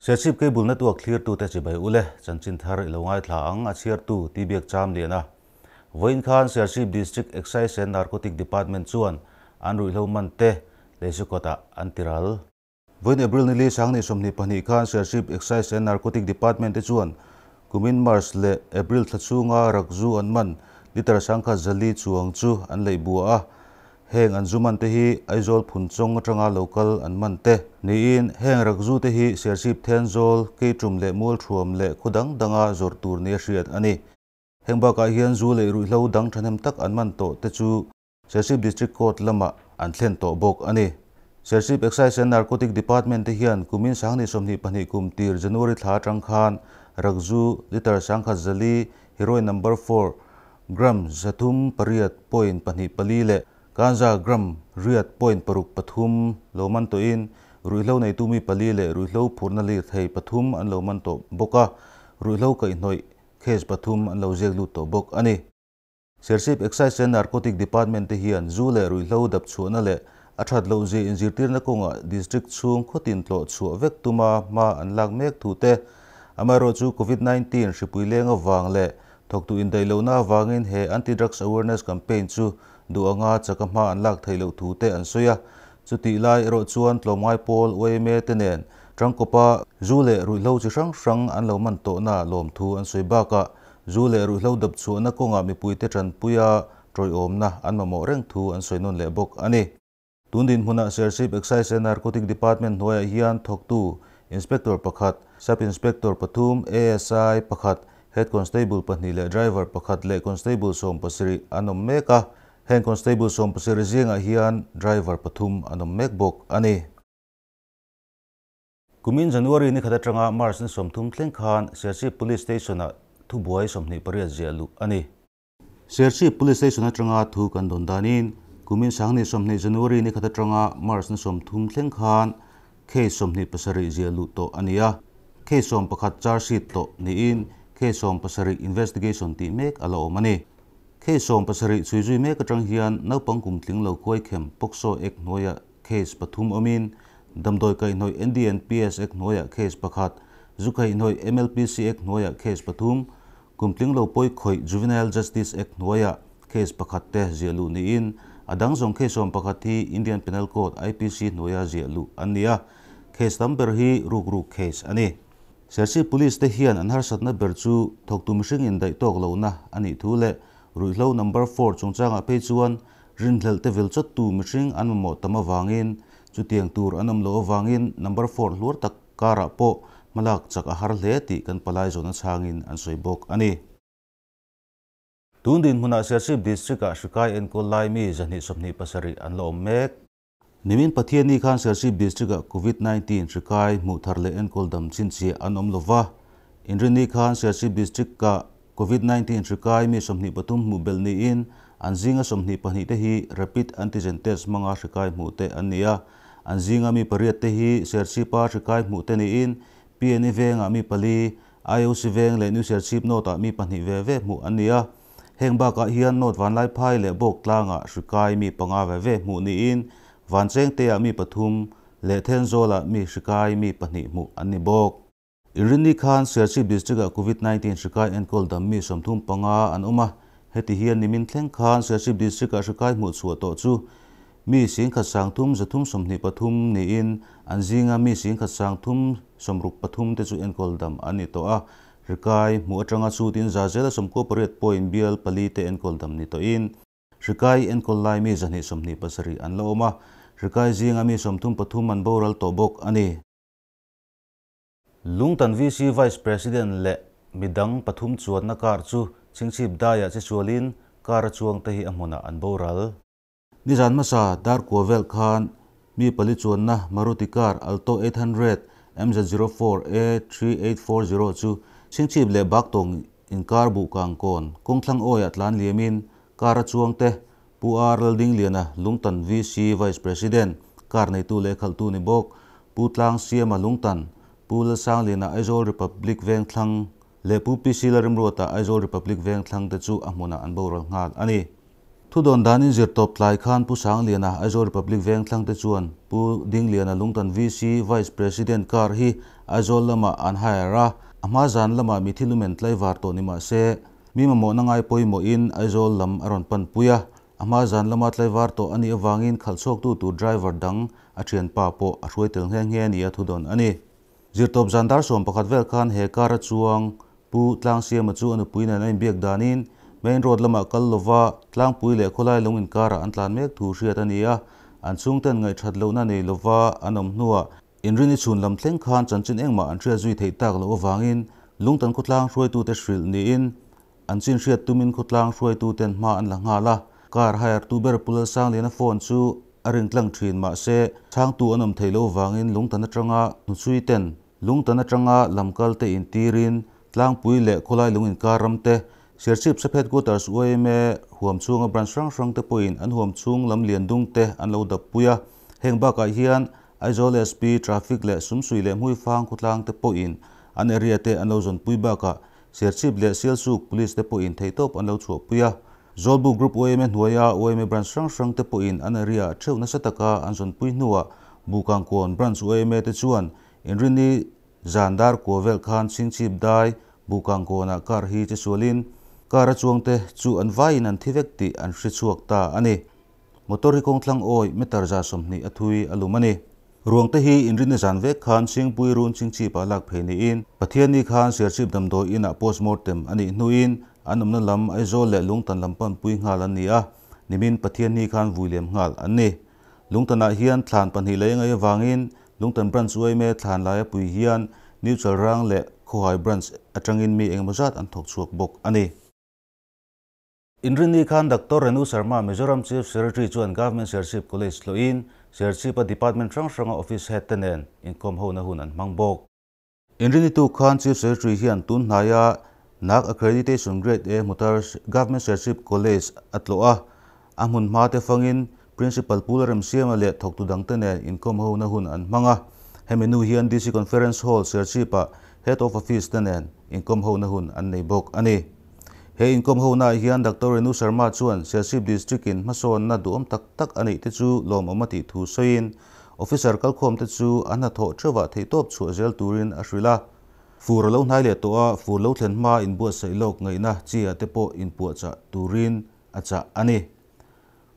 Serchhip Cable Network thlirtute chibai ule chanchin thar i lo ngaithla ang a chhiartu Tibiak Chamliana. Vawiin khan Serchhip District Excise and Narcotic Department chuan an ruihhlo man te Leisukawtah an tiral. Vawiin April nili Sangni 22 khan Serchhip Excise and Narcotic Department te chuan kumin March leh April thla chhunga rakzu an man litre 400 chuang chu an lei bua a. Heng an zu man te hi Aizawl Phunchawng atanga local an man te niin heng rakzu te hi Serchhip Thenzawl, Keitum leh Mualthuam leh khawdang danga zawrh tur nia hriat a ni. Heng bakah hian zu leh ruihhlo dang thahnem tak an man tawh te chu Serchhip District Court lamah an thlen tawh bawk a ni. Serchhip Excise and Narcotic Department te hian kumin 2022 kum tir January thla atang khan rakzu litre 400 heroin number 4 gram 308.24 leh ganja gram 8.63 lo man tawhin ruihhlo neitu mi pali leh ruihhlo phurna lir thei pathum an lo man tawh bawk a, ruihhlo kaihhnawih case pathum an lo ziak lut tawh bawk a ni. Serchhip Excise and Narcotic Department te hian zu leh ruihhlo dap chhuahna leh a that loh zia inzirtirna kawngah district chhung khawtin tlawh chhuah vek tuma hma an lak mek thu te, amaherawh chu COVID-19 hripui leng avang leh thawktu indaih lohna avangin he anti-drugs awareness campaign chu duh anga chaka hma an lak theih loh thu te an sawi a. Chutih lai erawh chuan tlawmngai pawl YMA te nen tangkawpa zu leh ruihhlo chi hrang hrang an lo man tawhna lawm thu an sawi bakah zu leh ruihhlo dap chhuahna kawngah mipui te tanpuia tawiawmna an mamawh reng thu an sawi nawn leh bawk a ni. Tun dinhmunah Serchhip Excise and Narcotic Department hnuaiah hian thawktu Inspector pakhat, Sub Inspector pathum, ASI pakhat, Head Constable pahnih leh Driver pakhat leh Constable 17 an awm mek a. Heng Constable 17 zingah hian Driver pathum an awm mek bawk a ni. Kumin January ni khat atanga March ni 30 thleng khan Serchhip Police Station-ah thubuai 28 ziah luh a ni. Serchhip Police Station atanga thu kan dawn danin kumin 20 January ni khat atanga March ni 30 thleng khan case 27 ziah luh tawh a ni a. Case 11 charge sheet tawh niin case 17 investigation tih mek a la awm a ni. Case 17 chhuizui mek atang hian naupang kum tling lo khuai khem POCSO Act hnuaiah case pathum awmin damdawi kaihhnawih NDNPS Act hnuaiah case pakhat, zu kaihhnawih MLPC Act hnuaiah case pathum, kum tling lo pawi khawih Juvenile Justice Act hnuaiah case pakhat te ziah luh niin a dang zawng case 11 hi Indian Penal Code IPC hnuaia ziah luh an ni a. Case tam ber hi ruk ruk case a ni. Serchhip Police te hian an harsatna ber chu thawktu mihring indaih tawk lohna a nih thu leh ruihhlo number 4 chungchangah phei chuan rinhlelh te vil chawttu mihring an mamawh tam awangin chutiang tur an awm lo awangin number 4 hluar tak karah pawh hmalak chak a har hle tih kan palai zawhna chhangin an sawi bawk a ni. Tun dinhmunah Serchhip District-ah hrikai enkawl lai mi 227 an la awm mek. Nimin Pathianni khan Serchhip District-ah COVID-19 hrikai hmuh thar leh enkawl dam chinchhiah an awm lova. Inrinni khan Serchhip District-ah COVID-19 hrikai mi 23 hmuh belh niin an zinga 22 te hi rapid antigen test hmanga hrikai hmuh te an ni a. An zinga mi pariat te hi Serchhipa hrikai hmuh te niin PNE vengah mi pali, IOC veng leh New Serchhip North-ah mi pahnih ve ve hmuh an ni a. Heng bakah hian North Vanlai Phai leh Bawk tlangah hrikai mi panga ve ve hmuh niin Vancheng teah mi pathum leh Thenzawlah mi hrikai mi pahnih hmuh an ni bawk. Inrinni khan Serchhip District-ah COVID-19 hrikai enkawl dam mi 35 an awm a. Heti hian nimin thleng khan Serchhip District-ah hrikai hmuh chhuah tawh chu mi 1323 niin an zinga mi 1363 te chu enkawl dam an ni tawh a. Hrikai hmuh atanga chutin zazela 98 point bial pali te enkawl dam ni tawhin hrikai enkawl lai mi 227 an la awm a. Hrikai zinga mi 33 an boral tawh bawk a ni. Lungtan VC Vice President leh midang pathum chuanna kar chu Chhingchhip daiah che chualin kar a chuang te hi a hmunah an boral. Nizan hmasa dar kua vel khan mi pali chuanna Maruti car Alto 800 MZ04 A3840 chu Chhingchhip leh Baktawng inkar buh kang kawn kawngthlang awiah tlan liamin kar a chuang te Pu R Laldingliana Lungtan VC Vice President kar neitu leh khalhtu ni bawk Pu Tlang Siama Lungtan Pu Lalsangliana Aizawl Republic Vengthlang leh Pu PC Larimruata Aizawl Republic Vengthlang te chu a hmunah an boral nghal a ni. Thu dawn danin Zirtawp tlai khan Pu Sangliana, Aizawl Republic Vengthlang te chuan Pu Dingliana Lungtan VC Vice President car hi Aizawl lamah an hire a, a hma zan lamah mi thil umen tlaivar tawh ni mah se mi mamawhna ngai pawimawhin Aizawl lam a rawn panpui a, a hma zan lama tlaivar tawh a nih avangin khalh chhuaktu tur driver dang a thianpa pawh a hruai tel nghe nghe nia thu dawn a ni. Zirtawp zan dar 11 vel khan he car a chuang Pu Tlangsiama chu a nupui nen a inbiak danin main road lamah kal lova Tlangpui leh khawlai lung inkarah an tlan mek thu hriat a ni a, an chhungten ngaihthat lohna nei lova an awm hnuah inrini chhun lam thleng khan chanchin engmah an hriat zui theih tak loh avangin Lungtan khawtlang hruaitute hrilh niin an chin hriat tumin khawtlang hruaituten hma an la nghal a, car hire tu ber Pu Lalsangliana phone chu a ring tlang thin mahse chhangtu an awm theih loh avangin Lungtan atanga hnuchhui ten Lungtan atanga lamkal te intirin Tlangpui leh khawlai lung inkar ram te, Serchhip Sap Headquarters yma huam chhunga branch hrang hrang te pawhin an huam chhung lam lian dung te an lo dap pui a. Heng bakah hian Aizawl SP Traffic leh Sumsui leh Hmuifang khawtlang te pawhin an area te an lo zawnpui bakah Serchhip leh Sialsuk Police te pawhin theihtawp an lo chhuahpui a. Zawlbuk Group yma hnuaia yma branch hrang hrang te pawhin an area theuh nasa taka an zawnpui hnuah Bukangkawn Branch yma te chuan Inrini zan dar kua vel khan Chhingchhip dai Bukangkawnah car hi che sualin car a chuangte chu an vaiin an thi vek tih an hre chhuak ta a ni. Motor hi kawngthlang awi meter 120 a thui a lum a ni. Ruangte hi inrini zan vek khan Chhingpui run Chhingchhipah lak phei niin Pathianni khan Serchhip damdawi inah postmortem a nih hnuin an awmna lam Aizawl leh Lungtan lam panpui nghal an ni a, nimin Pathianni khan vui liam nghal an ni. Lungtanah hian thlan pahnih lei ngai avangin Lungtan Branch yma thlan laia pui hian New Chalrang leh Khawhai Branch atangin mi engemaw zat an thawk chhuak bawk a ni. Inrinni khan Doctor Renu Sharma, Mizoram Chief Secretary chuan Government Serchhip College tlawhin Serchhip-a department hrang hranga office head te nen inkawm hona hun an hmang bawk. Inrinni tuk khan Chief Secretary hian tun hnaia NAAC Accreditation Grade A hmutar Government Serchhip College a tlawh a, a hmun hma te fangin Principal Pu Lalremsiama leh thawktu dangte nen inkawm hona hun an hmang a. Hemi hnu hian DC Conference Hall Serchhip-ah Head of Office te nen inkawm hona hun an nei bawk a ni. He inkawm honaah hian Doctor Renu Sharma chuan Serchhip District-in hmasawnna duhawm tak tak a neih te chu lawmawm a tih thu sawiin Officer kalkhawmte chu an hnathawh theuhah theihtawp chhuah zel turin a hrilh a. Fur a lo hnai leh tawh a, fur lo thlen hma inbuatsaih lawk ngaihna chi ah te pawh inpuahchah turin a chah a ni.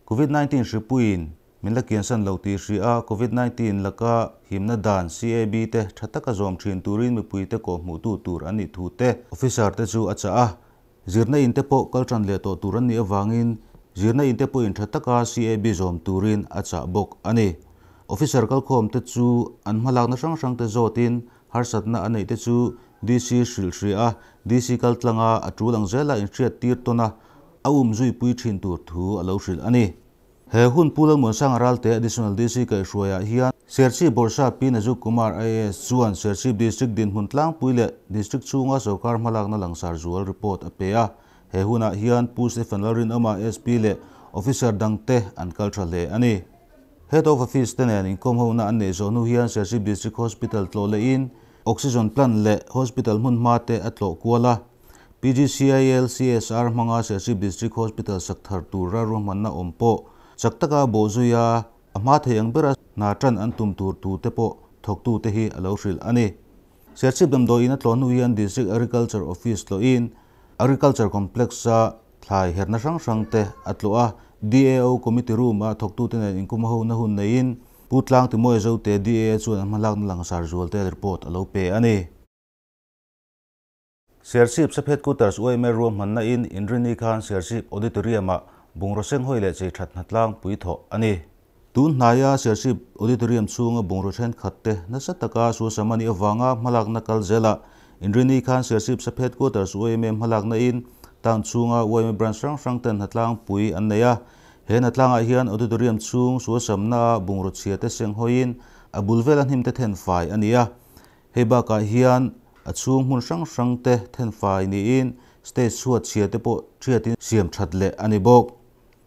Covid 19 hripuiin min la kiansan lo tih hria a, Covid 19 laka himna dan CAB te tha taka zawm thin turin mipuite kawhhmuhtu tur an nih thu te officer te chu a chah a. Zirna in te pawh kal tan leh tawh tur an nih avangin zirna in te pawhin tha taka CAB zawm turin a chah bawk a ni. Officer kalkhawm te chu an hmalakna hrang hrang te zawtin harsatna a neih te chu DC hrilh hria a, DC kal tlanga a tul ang zela inhriat tir tawn a, a um zui pui thin tur thu a lo hrilh a ni. He hun Pu Lalmuansanga Ralte Additional DC kaihhruaiah hian Serchhip Bawrhsap Pi Nazuk Kumar IAS chuan Serchhip District dinhmun tlangpui leh District chhunga sorkar hmalakna langsar zual report a pe a. He hunah hian Pu Stephen Lalrinawma SP leh Officer dangte an kal tha hle a ni. Head of Office te nen inkawm hona an neih zawh hnu hian Serchhip District Hospital tlawh lehin Oxygen plant leh Hospital hmun hma te a tlawh kual a. PGCIL CSR hmanga Serchhip District Hospital sak thar tura ruahmanna awm pawh chak taka bawhzui a, a hma thei ang bera hna tan an tum tur tu te pawh thawktute hi a lo hrilh a ni. Serchhip damdawiin a tlawh hnu hian District Agriculture Office tlawhin Agriculture Complex-a thlai herna hrang hrang te a tlawh a, DAO Committee Room-a thawktute nen inkum hona hun neiin Pu Tlangtimawi Zote DAA chuan a hmalakna langsar zualte report a lo pe a ni. Serchhip Sap Headquarters yma ruahmanna in Inrini khan Serchhip Auditorium-ah bungraw senghawi leh chei that hnatlang pui thawh a ni. Tun hnaia Serchhip Auditorium chhunga bungraw thenkhat te nasa taka suasam a nih avanga hmalakna kal zelah Inrini khan Serchhip Sap Headquarters yma hmalakna in town chhunga yma branch hrang hrang ten hnatlang pui an nei a. He hnatlangah hian Auditorium chhung suasamna bungraw chhia te senghawiin a bul vela hnim te then fai a ni a. Hei bakah hian a chhung hmun hrang hrang te thenfai niin stage chhuat chhia te pawh thiatin siam that leh a ni bawk.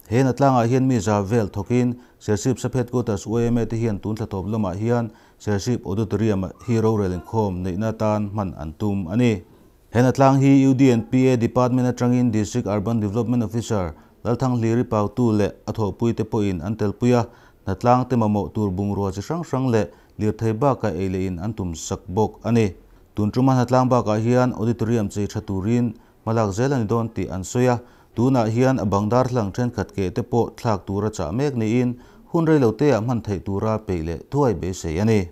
He hnatlangah hian mi za vel thawkin Serchhip Sap Headquarters yma te hian tun thla tawp lamah hian Serchhip Auditorium hi rorel inkhawm neihna tan hman an tum a ni. He hnatlang hi UDNPA Department atangin District Urban Development Officer Lalthanghliri Pautu leh a thawhpuite pawhin an telpui a, hnatlang te mamawh tur bungrua chi hrang hrang leh lirthei bakah ei leh in an tum sak bawk a ni. Tun tuma hnatlang bakah hian auditorium chei tha turin hmalak zel a ni dawn tih an sawi a, tunah hian a bang darthlang thenkhat keh te pawh thlak tura chah mek niin hun rei lo teah hman theih tura peih leh thuai beisei a ni.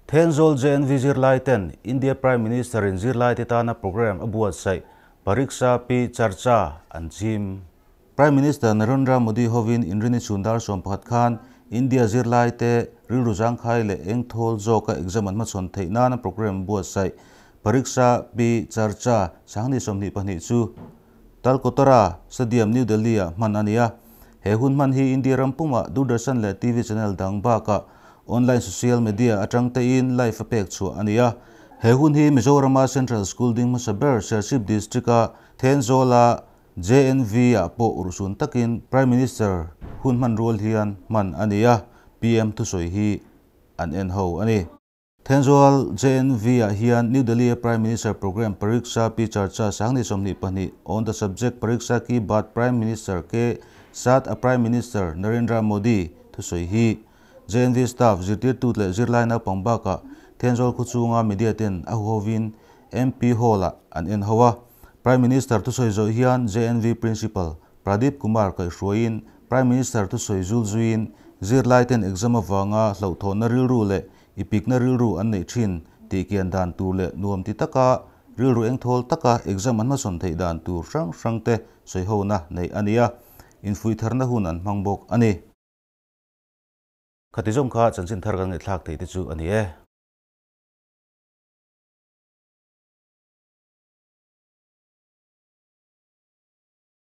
Thenzawl JNV zirlai ten India Prime Minister in zirlai te tana programme a buatsaih Pariksha Pe Charcha an chhim. Prime Minister Narendra Modi hovin Inrini chhun dar 11 khan India zirlai te rilru zangkhai leh engthawl zawka exam an hmachhawn theih nana programme buatsaih Pariksha Pe Charcha 2022 chu Talkatora Stadium New Delhi ah hman a ni a. He hun hman hi India ram pumah Doordarshan leh TV channel dang bakah online social media atang tein live a pek chhuah a ni a. He hun hi Mizorama Central School ding hmasa ber Serchhip District a Thenzawla JNV ah pawh urhsun takin Prime Minister hun hman rual hian hman a ni a, PM thusawi hi an en ho a ni. Thenzawl JNV ah hian New Delhi a Prime Minister Programme Pariksha Pe Charcha 2022 on the subject Pariksha Ki Baat Prime Minister Ke Saath a Prime Minister Narendra Modi thusawi hi JNV staff zirtirtu leh zirlai naupang bakah Thenzawl khaw chunga media ten a huhovin MP Hall ah an en ho a. Prime Minister thusawi zawh hian JNV Principal Pradeep Kumar kaihhruaiin Prime Minister thusawi zul zuiin zirlai ten exam avanga hlauhthawhna rilru leh ipikna rilru an nei thin tih kian dan tur leh nuam ti taka rilru engthawl taka exam an hmasawn theih dan tur hrang hrang te sawihona nei a ni a, infuitharna hun an hmang bawk a ni. Khati zawng kha chanchin thar kan ngaihthlak thei te chu a ni e.